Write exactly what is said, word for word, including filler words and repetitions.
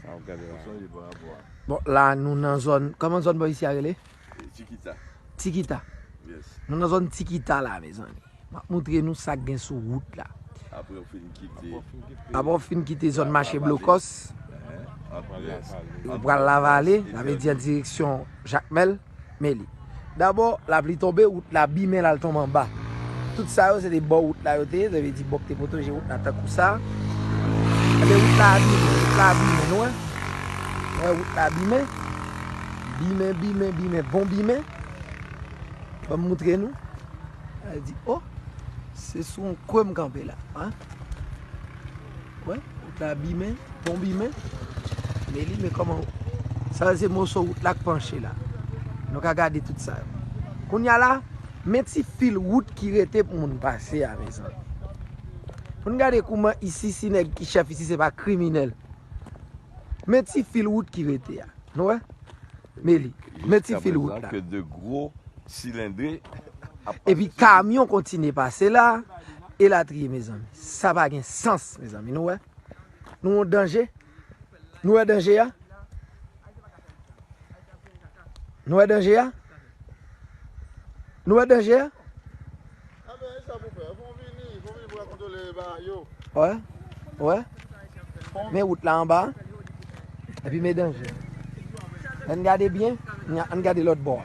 Sa w gade la. Bon, la, nou nan zòn, kòman zòn bò isi a rele? Tikita. Tikita. Nou nan zòn Tikita la, mezanmi. M ap montre nou sa k gen sou wout la. Apre w fin kite. Apre w fin kite zòn mache Blokòs, ou pral Lavale, sa vle di an direksyon Jakmèl, Meli. Dabò, lapli tonbe, wout la bimen l al tonbe anba. Tout sa yo, se te bò wout la yo te ye, sa vle di bò k te pwoteje wout la tankou sa. Ebyen, wout la abime, wout la abime, nou wè? Wè, wout la bimen. Bimen, bimen, bimen, bon bimen. Ban m montre nou. Sa vle di, oh, se sou yon kwen m kanpe la. Hein? Wè, wout la bimen, bon bimen. Men li, men kòman, sa se moso wout la k panche la. Nou ka gade tout sa yo. Kounye a la, men ti fil wout ki rete pou moun pase a, mezanmi. Pou n gade kouman isi, si nèg ki chèf isi, se pa kriminèl. Men ti fil wout ki rete a. Nou wè? Men li. Men ti fil wout la. Ke de gwo silendre. Epi kamyon kontinye pase la, elatriye, mezanmi. Sa pa gen sans, mezanmi. Nou wè? Nou yon danje. Nou wè danje a? Nou wè danje a? Nou wè danje a? Wè, wè. Men wout la anba. Epi men danje. Ann gade byen. Ann gade lòt bò.